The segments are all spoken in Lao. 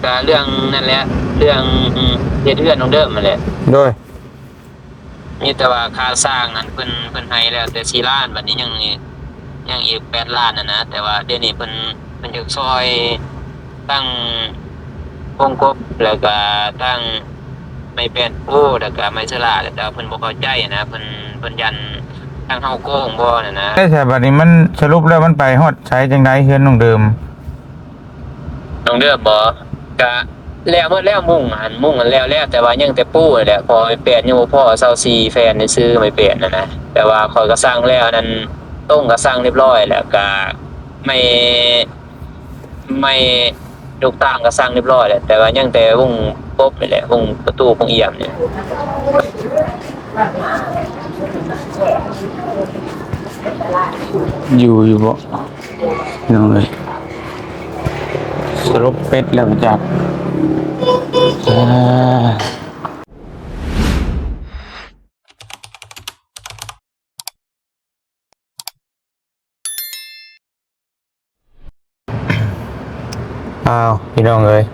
ກະເລື່ອງນັ້ນແຫຼະ ເລື່ອງເຮັດເຮືອນນ້ອງເດີມຫັ້ນແຫຼະ. ໂດຍ. ມີແຕ່ວ່າຄ່າສ້າງນັ້ນເພິ່ນ ເພິ່ນໃຫ້ແລ້ວແຕ່ສີ່ລ້ານ ບັດນີ້ຍັງ ຍັງອີກແປດລ້ານຫັ້ນນະ. ແຕ່ວ່າດຽວນີ້ເພິ່ນ ເພິ່ນຢາກຊ່ອຍທັງວົງກົບ ແລ້ວກະທັງໄມ້ແປ້ນໂອ້ ແລ້ວກະໄມ້ເຊື້ອລາ ແລ້ວແຕ່ວ່າເພິ່ນບໍ່ເຂົ້າໃຈຫັ້ນນະ. ເພິ່ນ ເພິ່ນຢ້ານທາງເຮົາໂກງບໍ່ຫັ້ນນະ. ແຕ່ບັດນີ້ມັນສະຫຼຸບແລ້ວມັນໄປຮອດໃສຈັ່ງໃດ ເຮືອນນ້ອງເດີມ? ນ້ອງເດີມບໍ່? ກະແລ້ວໝົດແລ້ວ ມຸງຫັ້ນ ມຸງຫັ້ນແລ້ວແລ້ວ ແຕ່ວ່າຍັງແຕ່ປູຫັ້ນແຫຼະ ເພາະໄມ້ແປ້ນຍັງບໍ່ພໍ ຊາວສີ່ແຜ່ນຊື່ ໄມ້ແປ້ນຫັ້ນນະ. ແຕ່ວ່າຂ້ອຍກະສັ່ງແລ້ວ ອັນນັ້ນ ໂຕ່ງກະສັ່ງຮຽບຮ້ອຍ ແລ້ວກະໄມ້ ໄມ້ລູກຕາງກະສັ່ງຮຽບຮ້ອຍແລ້ວ ແຕ່ວ່າຍັງແຕ່ວົງກົບນີ້ແຫຼະ ວົງປະຕູ ວົງອຽມນີ້. ຢູ່ ຢູ່ບໍ່ ພີ່ນ້ອງເອີຍ? ສະຫຼົບເປັດແລ້ວຈັກ. ອ້າວ ພີ່ນ້ອງເອີຍ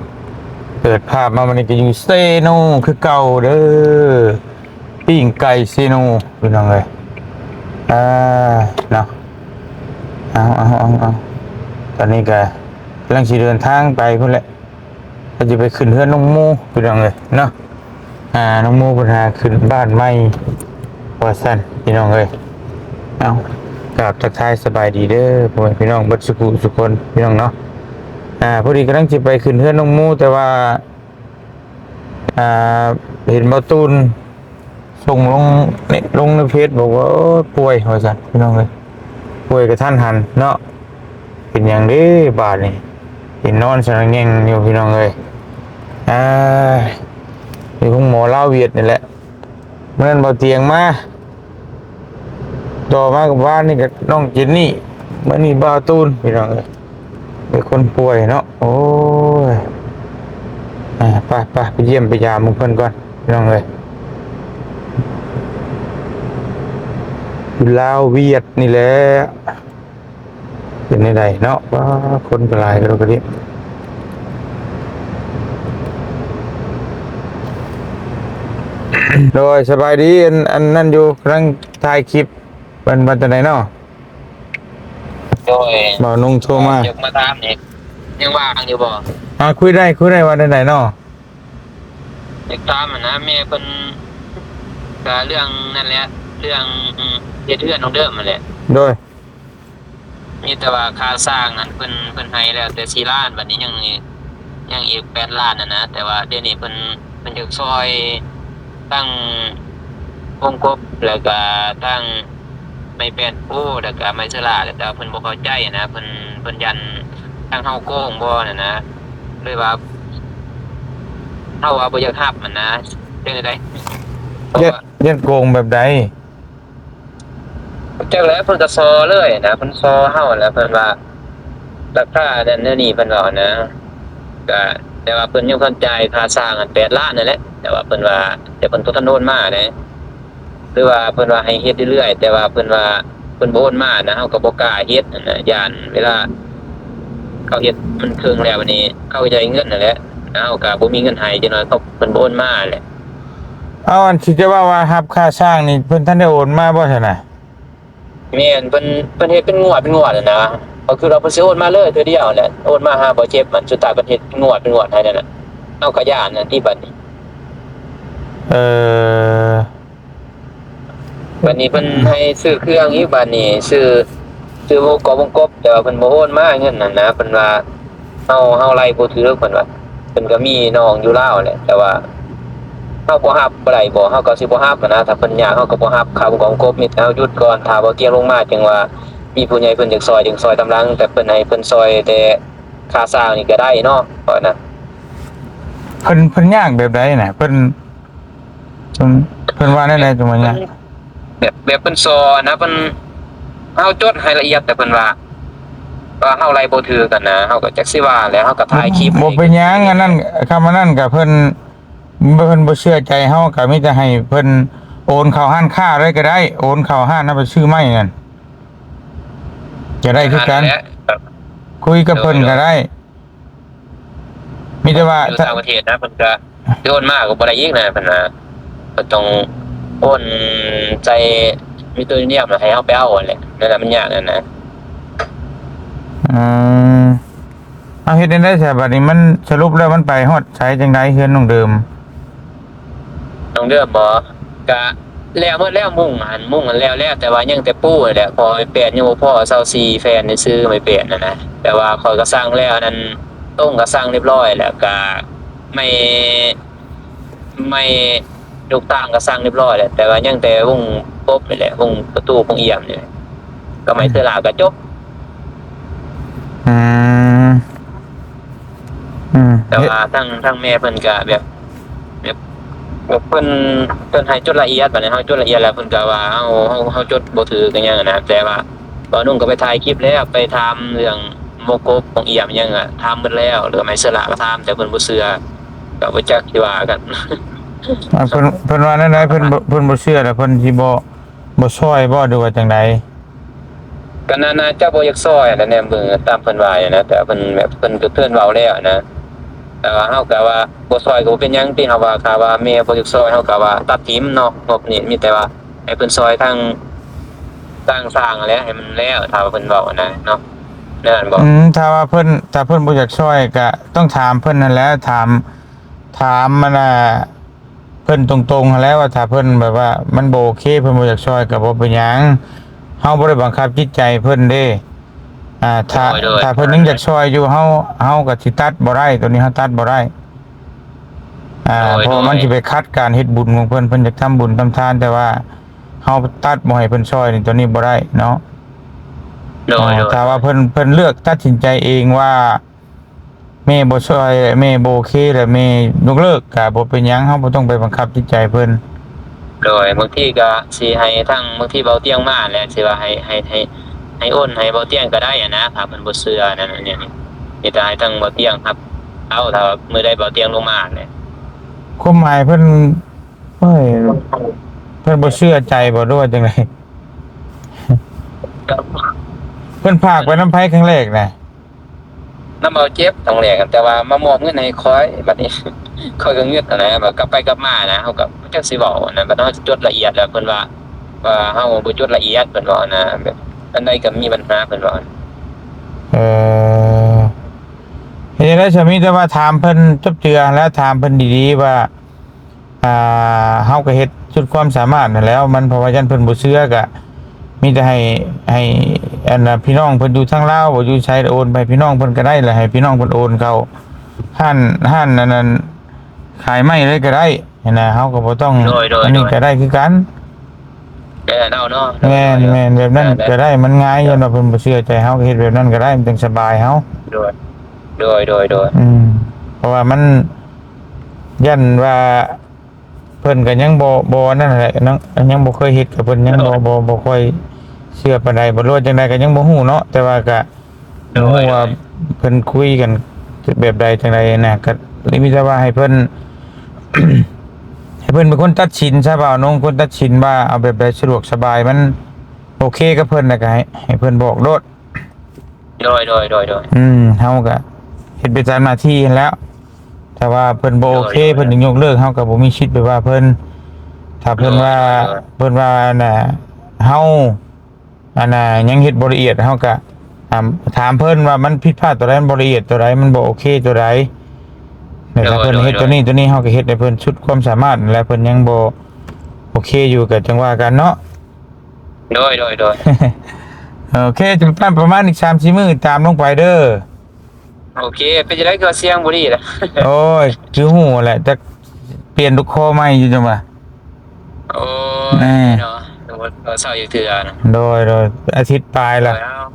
ເປີດພາບມາມື້ນີ້ກະຢູ່ເຊໂນຄືເກົ່າເດີ ປີ້ງໄກ່ເຊໂນ ພີ່ນ້ອງເອີຍ. ອ່າ ເນາະ ເອົາ ເອົາ ເອົາ ເອົາ ຕອນນີ້ກະກຳລັງຊິເດີນທາງໄປພຸ້ນແຫຼະ ກະຊິໄປຂຶ້ນເຮືອນນ້ອງໂມ ພີ່ນ້ອງເອີຍເນາະ. ອ່າ ນ້ອງໂມເພິ່ນຫາຂຶ້ນບ້ານໃໝ່ວ່າຊັ້ນ ພີ່ນ້ອງເອີຍ. ເອົາ ກາບທັກທາຍສະບາຍດີເດີ ພໍ່ແມ່ພີ່ນ້ອງເບິດສຸຂູສຸຄົນ ພີ່ນ້ອງເນາະ. ອ່າ ພໍດີກຳລັງຊິໄປຂຶ້ນເຮືອນນ້ອງໂມ ແຕ່ວ່າ ອ່າ ເຫັນບ່າວຕູນ ສົ່ງລົງ ລົງໃນເຟສ ບອກວ່າ ໂອ້ຍ ປ່ວຍວ່າຊັ້ນ ພີ່ນ້ອງເອີຍ ປ່ວຍກະທັນຫັນເນາະ. ເປັນຫຍັງເດ້ບາດນີ້ ເຫັນນອນສະແງງຢູ່ ພີ່ນ້ອງເອີຍ. ອ່າ ຢູ່ໂຮງໝໍລາວຫວຽດນີ້ແຫຼະ. ມື້ນັ້ນບ່າວຕຽງມາ ຕໍ່ມາກັບວານນີ້ກະນ້ອງເຈນນີ້ ມື້ນີ້ບ່າວຕູນ ພີ່ນ້ອງເອີຍ. ມີຄົນປ່ວຍເນາະ ໂອ້ຍ. ອ່າ ໄປ ໄປ ໄປຢ້ຽມໄປຢາມເບິ່ງເພິ່ນກ່ອນ ພີ່ນ້ອງເອີຍ. ຢູ່ລາວຫວຽດນີ້ແຫຼະ ເປັນແນວໃດເນາະ ວ້າ ຄົນກະຫຼາຍກະດົກກະດິກ. ໂດຍ ສະບາຍດີ ອັນ ອັນນັ້ນຢູ່ ກຳລັງຖ່າຍຄລິບ ເພິ່ນວ່າຈັ່ງໃດເນາະ? ໂດຍ ບ່າວນຸ່ງໂທມາ ຢາກມາຖາມນີ້ ຍັງວ່າງຢູ່ບໍ່? ອ່າ ຄຸຍໄດ້ ຄຸຍໄດ້ ວ່າແນວໃດເນາະ? ຢາກຖາມຫັ້ນນະ ແມ່ເພິ່ນກະເລື່ອງນັ້ນແຫຼະ ເລື່ອງເຮັດເຮືອນນ້ອງເດີມຫັ້ນແຫຼະ. ໂດຍ. ມີແຕ່ວ່າຄ່າສ້າງຫັ້ນ ເພິ່ນ ເພິ່ນໃຫ້ແລ້ວແຕ່ສີ່ລ້ານ ບັດນີ້ຍັງ ຍັງອີກແປດລ້ານຫັ້ນນະ. ແຕ່ວ່າດຽວນີ້ເພິ່ນ ເພິ່ນຢາກຊ່ອຍທັງວົງກົບ ແລ້ວກະທັງໄມ້ແປ້ນໂອ້ ແລ້ວກະໄມ້ເຊື້ອລາ ແລ້ວແຕ່ວ່າເພິ່ນບໍ່ເຂົ້າໃຈຫັ້ນນະ. ເພິ່ນ ເພິ່ນຢ້ານທາງເຮົາໂກງບໍ່ຫັ້ນນະ ເລີຍວ່າ ເຮົາວ່າບໍ່ຢາກຮັບຫັ້ນນະ. ເປັນຈັ່ງໃດ? ຢ້ານ ຢ້ານໂກງແບບໃດ? ຈັກແຫຼະ ເພິ່ນກະສໍ້ເລີຍນະ ເພິ່ນສໍ້ເຮົາຫັ້ນແຫຼະ ເພິ່ນວ່າລາຄານັ້ນແນວນີ້ ເພິ່ນເວົ້ານະ. ກະແຕ່ວ່າເພິ່ນຍັງຄວນຈ່າຍຄ່າສ້າງຫັ້ນແປດລ້ານຫັ້ນແຫຼະ ແຕ່ວ່າເພິ່ນວ່າ ແຕ່ເພິ່ນບໍ່ທັນໂອນມາເດ້ ຫຼືວ່າເພິ່ນວ່າໃຫ້ເຮັດເລື້ອຍໆ ແຕ່ວ່າເພິ່ນວ່າເພິ່ນບໍ່ໂອນມານະ ເຮົາກະບໍ່ກ້າເຮັດຫັ້ນນະ ຢ້ານເວລາເຂົາເຮັດມັນເຄິ່ງແລ້ວ ບາດນີ້ເຂົາກະຢາກໄດ້ເງິນຫັ້ນແຫຼະ ເຮົາກະບໍ່ມີເງິນໃຫ້ ຈັກໜ້ອຍເຂົາ ເພິ່ນບໍ່ໂອນມາແຫຼະ. ເອົາ ອັນທີ່ເຈົ້າເວົ້າວ່າຮັບຄ່າສ້າງນີ້ ເພິ່ນທັນໄດ້ໂອນມາບໍ່ຊັ້ນນະ? ແມ່ນ ເພິ່ນ ເພິ່ນເຮັດເປັນງວດເປັນງວດຫັ້ນນະ ກະຄືວ່າເພິ່ນຊິໂອນມາເລີຍເທື່ອດຽວຫັ້ນແຫຼະ ໂອນມາຫາບໍ່ເຈັບ ອັນສຸດທ້າຍເພິ່ນເຮັດເປັນງວດເປັນງວດໃຫ້ນັ້ນນະ ເຮົາກະຢ້ານຫັ້ນຕິບັດນີ້. ເອີ ບັດນີ້ເພິ່ນໃຫ້ຊື້ເຄື່ອງອີກ ບັດນີ້ຊື້ ຊື້ວົງກອບ ວົງກົບ ແຕ່ວ່າເພິ່ນບໍ່ໂອນມາເງິນຫັ້ນນະ ເພິ່ນວ່າ ເຮົາ ເຮົາໄລ່ບໍ່ຖືກ ເພິ່ນວ່າ ເພິ່ນກະມີນ້ອງຢູ່ລາວແຫຼະ ແຕ່ວ່າເຮົາບໍ່ຮັບບໍ່ໄດ້ບໍ ເຮົາກະຊິບໍ່ຮັບຫັ້ນນະ ຖ້າເພິ່ນຍາກເຮົາກະບໍ່ຮັບ ຄ່າວົງກອບ ວົງກົບ ມີແຕ່ເຮົາຢຸດກ່ອນ ຖ້າບໍ່ກຽງລົງມາ ຈັ່ງວ່າມີຜູ້ໃຫຍ່ເພິ່ນຢາກຊ່ອຍ ຈຶ່ງຊ່ອຍຕາມຫຼັງ ແຕ່ເພິ່ນໃຫ້ເພິ່ນຊ່ອຍແຕ່ຄ່າສ້າງນີ້ກະໄດ້ເນາະ ເພາະນັ້ນ ເພິ່ນ ເພິ່ນຍາກແບບໃດນະ ເພິ່ນ ເພິ່ນ ເພິ່ນວ່າແນວໃດຈັ່ງວ່າຍາກ? ແບບ ແບບເພິ່ນສໍ້ນະ ເພິ່ນ ເຮົາຈົດໃຫ້ລະອຽດ ແຕ່ເພິ່ນວ່າ ວ່າເຮົາໄລ່ບໍ່ຖືກຫັ້ນນະ ເຮົາກະຈັກຊິວ່າແຫຼະ ເຮົາກະຖ່າຍຄລິບ ບໍ່ເປັນຫຍັງ ອັນນັ້ນ ຄຳອັນນັ້ນກະເພິ່ນ ເພິ່ນບໍ່ເຊື່ອໃຈເຮົາ ກະມີແຕ່ໃຫ້ເພິ່ນໂອນເຂົ້າຮ້ານຄ້າເລີຍກະໄດ້ ໂອນເຂົ້າຮ້ານເຮົາໄປຊື້ໄມ້ຫັ້ນ ກະໄດ້ຄືກັນ ຄຸຍກັບເພິ່ນກະໄດ້. ມີແຕ່ວ່າ ຢູ່ຕ່າງປະເທດນະ ເພິ່ນກໍ ຄືໂອນມາກໍບໍ່ໄດ້ອີກນະ ເພິ່ນວ່າ ເພິ່ນຕ້ອງໂອນໃສ່ມິວເຕີຍນຽມ ແລ້ວໃຫ້ເຮົາໄປເອົາຫັ້ນແຫຼະ ນັ້ນນະ ມັນຍາກນັ້ນນະ. ອືມ ເອົາ ເຮັດແນວໃດຊະບັດນີ້? ມັນສະຫຼຸບແລ້ວມັນໄປຮອດໃສຈັ່ງໃດ ເຮືອນນ້ອງເດີມ? ນ້ອງເດີມບໍ? ກະແລ້ວໝົດແລ້ວ ມຸງຫັ້ນ ມຸງຫັ້ນແລ້ວແລ້ວ ແຕ່ວ່າຍັງແຕ່ປູນັ້ນແຫຼະ ເພາະໄມ້ແປ້ນຍັງບໍ່ພໍ ຊາວສີ່ແຜ່ນຊື່ ໄມ້ແປ້ນຫັ້ນນະ. ແຕ່ວ່າຂ້ອຍກໍສັ່ງແລ້ວ ອັນນັ້ນ ໂຕ່ງກໍສັ່ງຮຽບຮ້ອຍແລ້ວ ກະໄມ້ ໄມ້ລູກຕາງກໍສັ່ງຮຽບຮ້ອຍແລ້ວ ແຕ່ວ່າຍັງແຕ່ວົງກົບນີ້ແຫຼະ ວົງປະຕູ ວົງອຽມນີ້ແຫຼະ ກັບໄມ້ເຊລາກໍຈົບ. ອືມ ອືມ ແຕ່ວ່າທາງ ທາງແມ່ເພິ່ນກະແບບ ແບບ ແບບເພິ່ນ ເພິ່ນໃຫ້ຈົດລະອຽດ ບາດນີ້ເຮົາຈົດລະອຽດແລ້ວ ເພິ່ນກະວ່າເຮົາ ເຮົາ ເຮົາຈົດບໍ່ຖືກອີ່ຫຍັງຫັ້ນນະ. ແຕ່ວ່າບ່າວນຸ່ງກໍໄປຖ່າຍຄລິບແລ້ວ ໄປຖາມເລື່ອງໝໍກົບ ຂອງອຽມຫຍັງ ຖາມໝົດແລ້ວ ຫຼືໄມ້ເຊລາກໍຖາມ ແຕ່ເພິ່ນບໍ່ເຊື່ອ ກໍບໍ່ຈັກຊິວ່າກັນ. ອ່າ ເພິ່ນ ເພິ່ນວ່າແນວໃດ? ເພິ່ນບໍ່ ເພິ່ນບໍ່ເຊື່ອ ແລ້ວເພິ່ນຊິບໍ່ ບໍ່ຊ່ອຍບໍ່ ຫຼືວ່າຈັ່ງໃດ? ກໍໜ້າ ໜ້າຈະບໍ່ຢາກຊ່ອຍຫັ້ນແຫຼະ ແນມເບິ່ງຕາມເພິ່ນວ່າຫັ້ນນະ ແຕ່ເພິ່ນແບບ ເພິ່ນກໍເພິ່ນເວົ້າແລ້ວນະ. ແຕ່ວ່າເຮົາກໍວ່າບໍ່ຊ່ອຍກໍບໍ່ເປັນຫຍັງຕິ ເຮົາວ່າ ຖ້າວ່າແມ່ບໍ່ຢາກຊ່ອຍ ເຮົາກໍວ່າຕັດຖິ້ມເນາະ ງົບນີ້ ມີແຕ່ວ່າໃຫ້ເພິ່ນຊ່ອຍທາງ ທາງຊ່າງຫັ້ນແຫຼະ ໃຫ້ມັນແລ້ວ ຖ້າວ່າເພິ່ນເວົ້ານະເນາະ ແມ່ນບໍ່? ອືມ ຖ້າວ່າເພິ່ນ ຖ້າເພິ່ນບໍ່ຢາກຊ່ອຍ ກໍຕ້ອງຖາມເພິ່ນຫັ້ນແຫຼະ ຖາມ ຖາມ ອັນນ່າ ເພິ່ນຕົງໆຫັ້ນແຫຼະ ວ່າຖ້າເພິ່ນແບບວ່າມັນບໍ່ໂອເຄ ເພິ່ນບໍ່ຢາກຊ່ອຍກໍບໍ່ເປັນຫຍັງ ເຮົາບໍ່ໄດ້ບັງຄັບຈິດໃຈເພິ່ນເດ້. ອ່າ ຖ້າ ໂດຍ ໂດຍ ຖ້າເພິ່ນຍັງຢາກຊ່ອຍຢູ່ ເຮົາ ເຮົາກໍຊິຕັດບໍ່ໄດ້ ໂຕນີ້ເຮົາຕັດບໍ່ໄດ້ ອ່າ ໂດຍ ເພາະວ່າມັນ ໂດຍ ຊິໄປຂັດການເຮັດບຸນຂອງເພິ່ນ ເພິ່ນຢາກທຳບຸນທຳທານ ແຕ່ວ່າເຮົາຕັດບໍ່ໃຫ້ເພິ່ນຊ່ອຍນີ້ ໂຕນີ້ບໍ່ໄດ້ເນາະ. ໂດຍ ອ່າ ໂດຍ ຖ້າວ່າເພິ່ນ ເພິ່ນເລືອກຕັດສິນໃຈເອງວ່າ ແມ່ບໍ່ຊ່ອຍ ແມ່ບໍ່ໂອເຄ ແລ້ວແມ່ຍົກເລີກ ກະບໍ່ເປັນຫຍັງ ເຮົາບໍ່ຕ້ອງໄປບັງຄັບຈິດໃຈເພິ່ນ. ໂດຍ ບາງທີກະຊິໃຫ້ທາງ ບາງທີເບົາຕຽງມາແຫຼະ ຊິວ່າໃຫ້ ໃຫ້ ໃຫ້ ໃຫ້ໂອນໃຫ້ເບົາຕຽງກໍໄດ້ຫັ້ນນະ ຖ້າເພິ່ນບໍ່ເຊື່ອນັ້ນນີ້ ມີແຕ່ໃຫ້ທາງເບົາຕຽງຮັບເອົາ ຖ້າມື້ໃດເບົາຕຽງລົງມາແຫຼະ. ຄວາມໝາຍເພິ່ນ ໂອ້ຍ ເພິ່ນບໍ່ເຊື່ອໃຈບໍ່ ຫຼືວ່າຈັ່ງໃດ? ເພິ່ນພາກໄປນຳໃຜຄັ້ງແລກນະ? ນຳເອົາເຈັບຄັ້ງແລກ ແຕ່ວ່າມາມອບເງິນໃຫ້ຂ້ອຍ ບັດນີ້ຂ້ອຍກໍງຶດຫັ້ນນະ ແບບກັບໄປກັບມານະ ເຮົາກໍບໍ່ຈັກຊິເວົ້ານະ ບັດເຮົາຈົດລະອຽດແລ້ວ ເພິ່ນວ່າ ວ່າເຮົາບໍ່ຈົດລະອຽດ ເພິ່ນເວົ້ານະ ແບບອັນໃດກໍມີບັນຫາ ເພິ່ນເວົ້າ. ເອີ ເຮັດຈັ່ງໃດຊະ ມີແຕ່ວ່າຖາມເພິ່ນຈົບເຈືອ ແລ້ວຖາມເພິ່ນດີໆວ່າ ອ່າ ເຮົາກໍເຮັດສຸດຄວາມສາມາດຫັ້ນແຫຼ້ວ ມັນ ເພາະວ່າຢ້ານເພິ່ນບໍ່ເຊື່ອ ກະມີແຕ່ໃຫ້ ໃຫ້ ອັນນ່າ ພີ່ນ້ອງເພິ່ນຢູ່ທາງລາວ ບໍ່ຢູ່ໃສ ໂອນໄປໃຫ້ພີ່ນ້ອງເພິ່ນກໍໄດ້ ແລ້ວໃຫ້ພີ່ນ້ອງເພິ່ນໂອນເຂົ້າຮ້ານ ຮ້ານອັນນັ້ນ ຂາຍໄມ້ເລີຍກໍໄດ້ຫັ້ນນະ ເຮົາກໍບໍ່ຕ້ອງ ໂດຍ ໂດຍ ອັນນີ້ ໂດຍ ກໍໄດ້ຄືກັນ. ແມ່ນເນາະ ແມ່ນ ແມ່ນ ແບບນັ້ນ ແມ່ນ ແມ່ນ ກໍໄດ້ ມັນງ່າຍ ແມ່ນ ຍ້ອນວ່າເພິ່ນບໍ່ເຊື່ອໃຈເຮົາ ກໍເຮັດແບບນັ້ນກໍໄດ້ ມັນຈັ່ງສະບາຍເຮົາ. ໂດຍ ໂດຍ ໂດຍ ໂດຍ ອືມ ເພາະວ່າມັນ ຢ້ານວ່າເພິ່ນກໍຍັງບໍ່ ບໍ່ນັ້ນແຫຼະເນາະ ຍັງບໍ່ເຄີຍເຮັດ ກໍເພິ່ນຍັງ ໂດຍ ບໍ່ ບໍ່ ບໍ່ຄ່ອຍເຊື່ອປານໃດ ບໍ່ຮູ້ວ່າຈັ່ງໃດ ກໍຍັງບໍ່ຮູ້ເນາະ ແຕ່ວ່າກໍ ໂດຍ ບໍ່ຮູ້ວ່າ ໂດຍ ເພິ່ນຄຸຍກັນແບບໃດຈັ່ງໃດນະ ກໍເລີຍມີແຕ່ວ່າໃຫ້ເພິ່ນ ໃຫ້ເພິ່ນເປັນຄົນຕັດສິນຊະ ບ່າວນົງ ຄົນຕັດສິນວ່າເອົາແບບໃດສະດວກສະບາຍ ມັນໂອເຄກັບເພິ່ນ ແລ້ວກໍໃຫ້ ໃຫ້ເພິ່ນບອກໂລດ. ໂດຍ ໂດຍ ໂດຍ ໂດຍ ອືມ ເຮົາກໍເຮັດໄປຕາມໜ້າທີ່ຫັ້ນແຫຼ້ວ ຖ້າວ່າເພິ່ນບໍ່ໂອເຄ ໂດຍ ໂດຍ ເພິ່ນຢາກຍົກເລີກ ເຮົາກໍບໍ່ມີສິດໄປວ່າເພິ່ນ ຖ້າເພິ່ນວ່າ ໂດຍ ໂດຍ ໂດຍ ເພິ່ນວ່າ ອັນນ່າ ເຮົາ ອັນນ່າ ຍັງເຮັດບໍ່ລະອຽດ ເຮົາກໍ ອ່າ ຖາມເພິ່ນວ່າມັນຜິດພາດຕົວໃດ ມັນບໍ່ລະອຽດຕົວໃດ ມັນບໍ່ໂອເຄຕົວໃດ ແລ້ວ ໂດຍ ຖ້າເພິ່ນ ໂດຍ ເຮັດ ໂດຍ ຕົວນີ້ ຕົວນີ້ ເຮົາກໍເຮັດໃຫ້ເພິ່ນສຸດຄວາມສາມາດ ແລ້ວເພິ່ນຍັງບໍ່ໂອເຄຢູ່ ກໍຈັ່ງວ່າກັນເນາະ. ໂດຍ ໂດຍ ໂດຍ ໂອເຄ ຈະໄປປະມານອີກສາມສີ່ມື້ ຕາມລົງໄປເດີ. ໂອເຄ ເປັນຈັ່ງໃດ ຄືວ່າສຽງບໍ່ດີລະ? ໂອ້ຍ ຄືຮູ້ແຫຼະ ຈັກປ່ຽນລູກຄໍໃໝ່ຢູ່ຈັ່ງວ່າ. ໂອ້ຍ ເອີ ເນາະ ບໍ່ ບໍ່ເຊົາຢູ່ເທື່ອນະ. ໂດຍ ໂດຍ ອາທິດປາຍລະ. ໂດຍ ເອົາ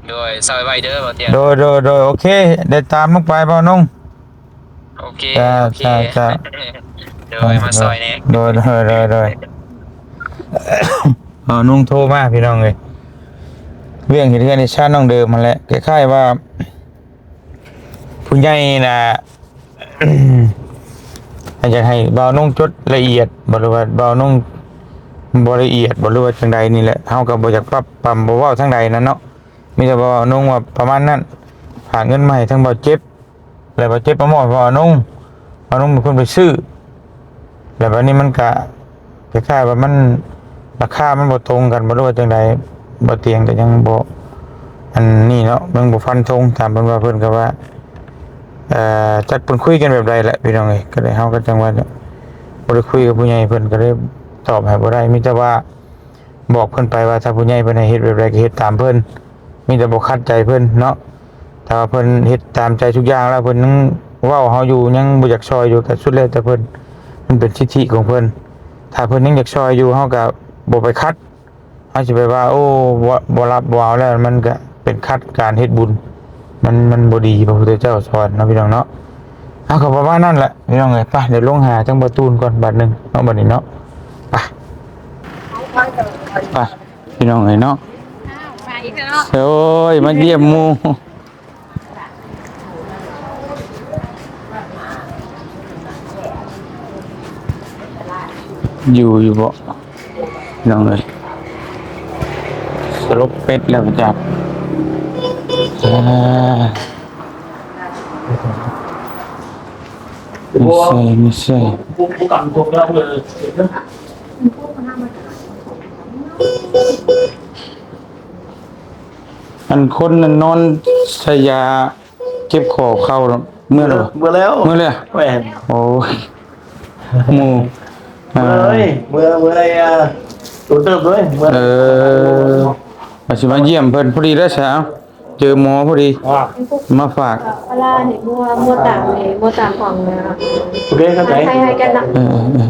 ໂດຍ ເຊົາໄວໆເດີ ບໍ່ຕຽງ. ໂດຍ ໂດຍ ໂດຍ ໂອເຄ ໄດ້ຕາມລົງໄປ ບ່າວນົງ. ໂອເຄ ເຈົ້າ ໂອເຄ ເຈົ້າ ເຈົ້າ ໂດຍ ມາຊ່ອຍແດ່. ໂດຍ ໂດຍ ໂດຍ ໂດຍ ເອີ ນຸ່ງໂທມາ ພີ່ນ້ອງເອີຍ ວຽກເຮັດເຮືອນໃຫ້ຊານນ້ອງເດີມຫັ້ນແຫຼະ ຄ້າຍໆວ່າ ຜູ້ໃຫຍ່ນະ ຢາກໃຫ້ບ່າວນົງຈົດລະອຽດບໍ່ ຫຼືວ່າບ່າວນົງບໍ່ລະອຽດບໍ່ ຫຼືວ່າຈັ່ງໃດນີ້ແຫຼະ ເຮົາກໍບໍ່ຢາກປັບປຳ ບໍ່ເວົ້າທາງໃດນັ້ນເນາະ ມີແຕ່ບ່າວນົງວ່າປະມານນັ້ນ ຫາເງິນມາໃຫ້ທາງບ່າວເຈັບ. ລະບາດເຈັບມາມອບໃຫ້ພໍ່ນຸງ ພໍ່ນຸງເປັນຄົນໄປຊື້ ແລ້ວບາດນີ້ມັນກະຄ້າຍໆວ່າມັນ ລາຄາມັນບໍ່ຕົງກັນບໍ່ຮູ້ວ່າຈັ່ງໃດ ບໍ່ຕຽງກໍຍັງບໍ່ ອັນນີ້ເນາະ ຍັງບໍ່ຟັນທົງ ຖາມເພິ່ນວ່າ ເພິ່ນກໍວ່າ ເອີ ຈັກເພິ່ນຄຸຍກັນແບບໃດແຫຼະພີ່ນ້ອງເອີຍ ກໍເລີຍ ເຮົາກໍຈັ່ງວ່າບໍ່ໄດ້ຄຸຍກັບຜູ້ໃຫຍ່ເພິ່ນ ກໍເລີຍຕອບໃຫ້ບໍ່ໄດ້ ມີແຕ່ວ່າ ບອກເພິ່ນໄປວ່າ ຖ້າຜູ້ໃຫຍ່ເພິ່ນໃຫ້ເຮັດແບບໃດກໍເຮັດຕາມເພິ່ນ ມີແຕ່ບໍ່ຂັດໃຈເພິ່ນເນາະ ຖ້າວ່າເພິ່ນເຮັດຕາມໃຈທຸກຢ່າງແລ້ວ ເພິ່ນຍັງເວົ້າເຮົາຢູ່ ຍັງບໍ່ຢາກຊ່ອຍຢູ່ ກໍສຸດແລ້ວແຕ່ເພິ່ນ ມັນເປັນສິດທິຂອງເພິ່ນ ຖ້າເພິ່ນຍັງຢາກຊ່ອຍຢູ່ ເຮົາກໍບໍ່ໄປຂັດ ເຮົາຊິໄປວ່າ ໂອ້ ບໍ່ ບໍ່ຮັບບໍ່ເອົາແລ້ວ ມັນກໍເປັນຂັດການເຮັດບຸນ ມັນ ມັນບໍ່ດີ ພະພຸດທະເຈົ້າສອນເນາະ ພີ່ນ້ອງເນາະ. ເອົາ ກໍປະມານນັ້ນແຫຼະພີ່ນ້ອງເອີຍ ໄປ ດຽວລົງຫາທາງບ່າວຕູນກ່ອນບາດໜຶ່ງເນາະ ບາດນີ້ເນາະ ໄປ ໄປ ພີ່ນ້ອງເອີຍເນາະ ໂອ້ຍ ມາຢ້ຽມໝູ່ ຢູ່ ຢູ່ບໍ່ ພີ່ນ້ອງເອີຍ ສະຫຼົບເປັດແລ້ວຈັກ ອ່າ ມີໃສ່ ມີໃສ່ ອັນຄົນນັ້ນນອນໃສ່ຢາ ເຈັບຄໍເຂົ່າ ເມື່ອແລ້ວບໍ່? ເມື່ອແລ້ວ ເມື່ອແລ້ວ ແມ່ນ ໂອ້ຍ ໝູ່ ເມື່ອເລີຍ ອ່າ ເມື່ອ ເມື່ອໄດ້ ອ່າ ໂດນເຕີບເລີຍ ເມື່ອ ເອີ ວ່າຊິມາຢ້ຽມເພິ່ນພໍດີແລ້ວຊະ ເຈີໝໍພໍດີ ວ່າ ມາຝາກ ເວລານີ້ມົວ ມົວຕາມນີ້ ມົວຕາມຂອງ ໂອເຄ ເຂົ້າໃຈ ໃຫ້ ໃຫ້ກັນນະ ເອີ ເອີ ເອີ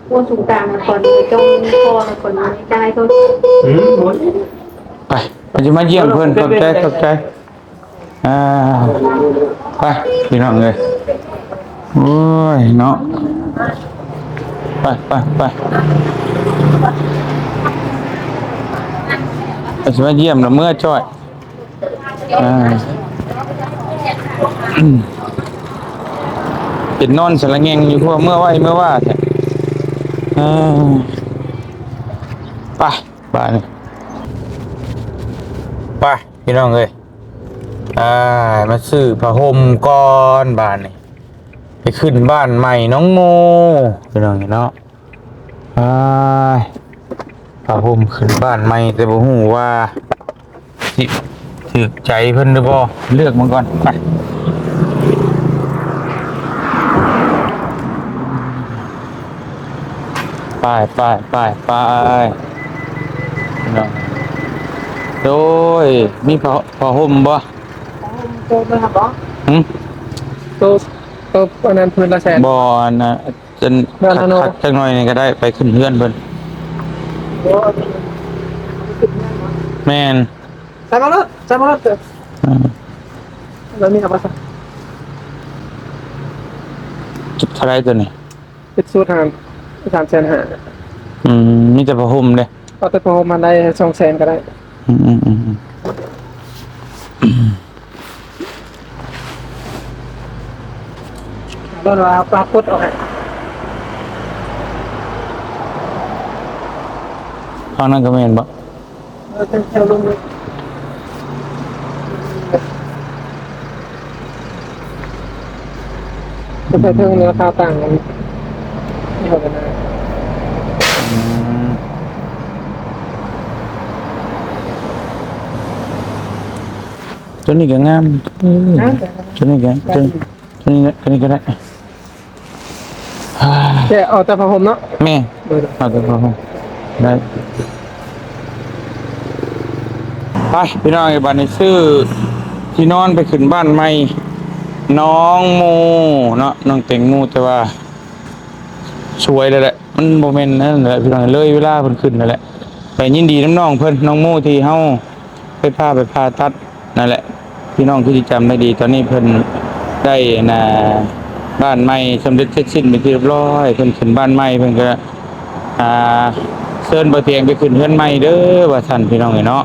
ມົວສູງຕາມກ່ອນ ຈົ່ງພໍກ່ອນ ໃຫ້ຈ່າຍເຂົາ ອືມ ໄປ ວ່າຊິມາຢ້ຽມເພິ່ນ ຂອບໃຈ ຂອບໃຈ. ອ່າ ໄປພີ່ນ້ອງເອີຍ ໂອ້ຍເນາະ ໄປ ໄປ ໄປ ໄປຊິມາຢ້ຽມລະເມືອຈ້ອຍ ອ່າ ເປັນນອນສະລະແງງຢູ່ ເພາະວ່າເມືອໄວເມືອວ່າແທ້ ອ່າ ໄປ ບາດນີ້ ໄປ ພີ່ນ້ອງເອີຍ ອ່າ ມາຊື້ຜ້າຫົ່ມກ່ອນບາດນີ້ ໄປຂຶ້ນບ້ານໃໝ່ນ້ອງໂມ ພີ່ນ້ອງເນາະ ອ່າ ຜ້າຫົ່ມຂຶ້ນບ້ານໃໝ່ ແຕ່ບໍ່ຮູ້ວ່າຊິຖືກໃຈເພິ່ນຫຼືບໍ່ ເລືອກເບິ່ງກ່ອນ ໄປ ໄປ ໄປ ໄປ ໄປ ພີ່ນ້ອງ ໂດຍ ມີຜ້າ ຜ້າຫົ່ມບໍ່? ໂຕນັ້ນບໍ່? ຫື? ໂຕ ໂຕອັນນັ້ນພື້ນລະແສນ ບໍ່ ອັນນັ້ນ ອັນ ຄັກໆຈັກໜ້ອຍນີ້ກໍໄດ້ ໄປຂຶ້ນເຮືອນເພິ່ນ ໂອ້ ຂຶ້ນເຮືອນບໍ່? ແມ່ນ ໃສ່ມາໂລດ ໃສ່ມາໂລດ ອ່າ ແລ້ວນີ້ເອົາມາໃສ່ ເທົ່າໃດຕົວນີ້? ເຈັດຊຸດຫັ້ນ ສາມແສນຫ້າ ອືມ ມີແຕ່ຜ້າຫົ່ມເດ້ ເອົາແຕ່ຜ້າຫົ່ມຫັ້ນໄດ້ ສອງແສນກໍໄດ້ ອືມໆໆ ໂດນວ່າປາກົດອອກໃຫ້ ຝັ່ງນັ້ນກໍແມ່ນບໍ່? ເອີ ແຖວໆລົງເລີຍ ໄປເທິງລາຄາຕ່າງກັນ ອືມ ຕົວນີ້ກໍງາມ ງາມ ຕົວນີ້ກໍ ຕົວ ຕົວນີ້ ຕົວນີ້ກໍໄດ້. ແຕ່ເອົາແຕ່ຜ້າຫົ່ມເນາະ ແມ່ນ ເອີ ເອົາແຕ່ຜ້າຫົ່ມ ໄດ້ ໄປ ພີ່ນ້ອງເອີຍ ບາດນີ້ຊື້ທີ່ນອນໄປຂຶ້ນບ້ານໃໝ່ນ້ອງໂມເນາະ ນ້ອງແຕງໂມ ແຕ່ວ່າສວຍແລ້ວແຫຼະ ມັນບໍ່ແມ່ນນັ້ນແຫຼະ ພີ່ນ້ອງ ເລີຍເວລາເພິ່ນຂຶ້ນແລ້ວແຫຼະ ແຕ່ຍິນດີນຳນ້ອງເພິ່ນ ນ້ອງໂມ ທີ່ເຮົາ ໄປພາໄປຜ່າຕັດນັ້ນແຫຼະ ພີ່ນ້ອງຄືຊິຈຳໄດ້ດີ ຕອນນີ້ເພິ່ນໄດ້ອັນນ່າ ບ້ານໃໝ່ສຳເລັດເສັດສິ້ນເປັນທີ່ຮຽບຮ້ອຍ ເພິ່ນຂຶ້ນບ້ານໃໝ່ ເພິ່ນກໍ ອ່າ ເຊີນບ່າວຕຽງໄປຂຶ້ນເຮືອນໃໝ່ເດີວ່າຊັ້ນ ພີ່ນ້ອງເອີຍເນາະ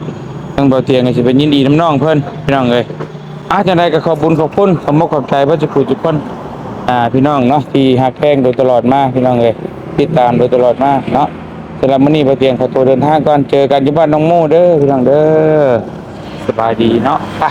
ທາງບ່າວຕຽງກໍຊິເປັນຍິນດີນຳນ້ອງເພິ່ນ ພີ່ນ້ອງເອີຍ ອ່າ ຈັ່ງໃດກໍຂອບບຸນຂອບຄຸນ ຂອບມົກຂອບໃຈເບິດທຸກຜູ້ທຸກຄົນ ອ່າ ພີ່ນ້ອງເນາະ ທີ່ຮັກແພງໂດຍຕະຫຼອດມາ ພີ່ນ້ອງເອີຍ ຕິດຕາມໂດຍຕະຫຼອດມາເນາະ. ສຳລັບມື້ນີ້ບ່າວຕຽງຂໍຕົວເດີນທາງກ່ອນ ເຈີກັນຢູ່ບ້ານນ້ອງໂມເດີພີ່ນ້ອງເດີ ສະບາຍດີເນາະ ໄປ.